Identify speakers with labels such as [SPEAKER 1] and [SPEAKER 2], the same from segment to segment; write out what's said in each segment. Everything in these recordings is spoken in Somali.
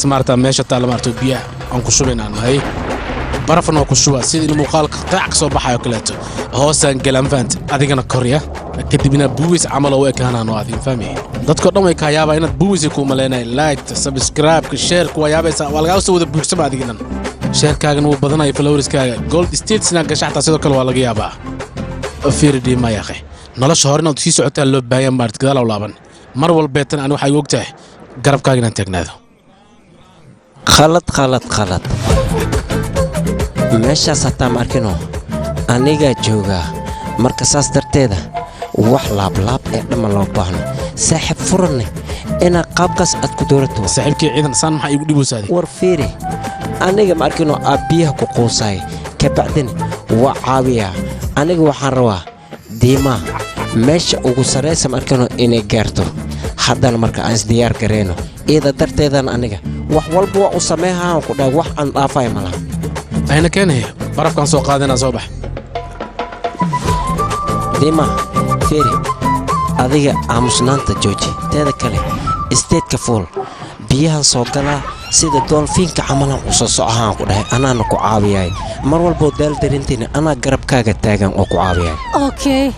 [SPEAKER 1] Maarata meesha taalla, maarata biyaha aan ku shubaynaan hay, barafna waa ku shubaa, sida in muuqaalka qaac ka soo baxayo kaleeto. Hoosaan galaan, fahanta? Adigana korya, kadibna buwis camal oo u ekaanaan oo adiga fahmay. Dadkoo dhan way kaa yaabaa inaad buwis kuu malaynaya. Like, subscribe-ka, share-ka waa yaabaysaa, waa lagaa soo wada buuxsama. Adiga dhan share-kaagana wuu badanaya, followerskaaga gold status inaad gasha xataa sidoo kale waa laga yaabaa. Fiiri dhiimayaqe, nolosha hore inaad sii socotaa loo baahan, maarata gadaal u laaban. Mar walbeetan ani waxay og tahay garabkaaga inaan taagnaado.
[SPEAKER 2] Khalad, khalad, khalad. Meeshaas hataa ma arkino, anigaa joogaa. Marka saas darteeda wax laablaab ee dhamma loo baahno. Saaxiib furanne inaad qaabkaas aad ku doorato.
[SPEAKER 1] Saaxiibkii ciidan saan maxaa iigu dhibosaaday?
[SPEAKER 2] War fiiri, aniga ma arkino aad biyaha ku quusaay, kabacdina waa caawiyaa. Aniga waxaan rabaa diimaa meesha ugu sarraysa, ma arkino, inay gaarto. Haddana marka aan isdiyaar garayno, iyada darteedana aniga wax walba waa u sameehaan ku dhahay, wax aan dhaafay malaha.
[SPEAKER 1] Ayna keenaya, barafkaan soo qaadanaa, soo bax.
[SPEAKER 2] Diima, fiiri, adiga aamusnaanta jooji. Teeda kale isteedka fuul, biyahan soo galaa, sida dolphin-ka camalan u soo socohaan ku dhahay. Anaana ku caawiyay mar walboo daal darintiina, anaa garabkaaga taagan oo ku caawiyay.
[SPEAKER 3] Okay.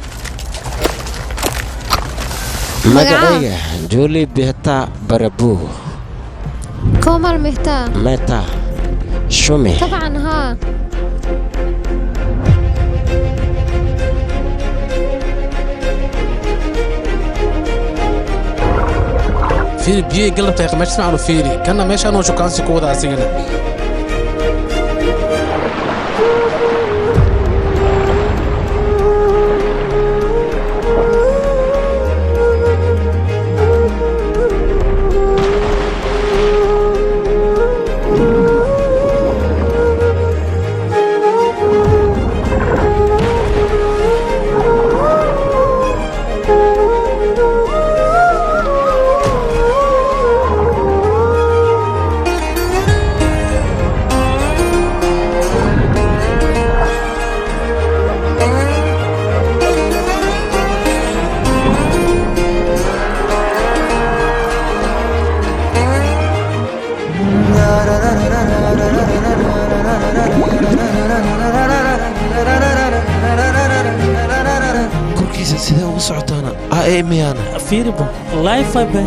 [SPEAKER 2] Magacayga Juli Behta Barabu.
[SPEAKER 4] Komal Mehta.
[SPEAKER 2] Meta Shumi.
[SPEAKER 4] طبعا ها.
[SPEAKER 1] Fiiri, biyay galabtay meesha fiican u fiiri. Kanna meeshaan shukaansi ku wada asigana.
[SPEAKER 5] Korkiisa sidee ugu socotaana ae miyaana?
[SPEAKER 6] Fiiribo lifebe.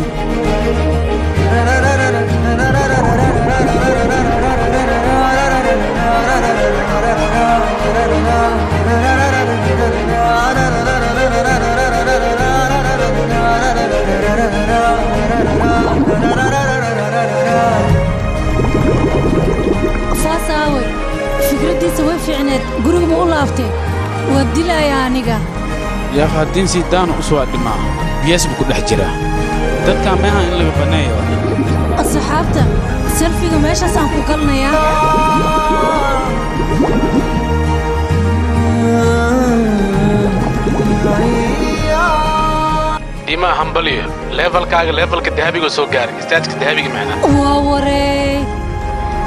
[SPEAKER 3] Faas aaway? Fikraddiisa way fiicneed, guriga ma u laaftay? Waa dilayaa aniga.
[SPEAKER 7] Yaa haddin si daana u soo adhimaa, biyaas buu ku dhex jiraa. Dadka meeha in laga banneeyo.
[SPEAKER 3] Asxaabta, selfie-ga meeshaas aan ku galnayaa.
[SPEAKER 1] Diimaha, hambaliyo. Levelkaaga levelka dahabiga soo gaaray, status-ka dahabiga macnaa.
[SPEAKER 3] Waa wareey.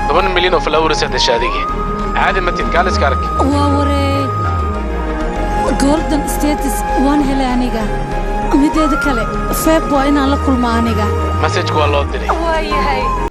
[SPEAKER 1] 10 milyan oo followers hesha adige, caadi matid, kaaliska arag.
[SPEAKER 3] Waa wareey, golden status waan helay aniga. Mideeda kale feeb waa inaan la kulmo aniga.
[SPEAKER 1] Message-ka waa loo diray.
[SPEAKER 3] Waa yahay.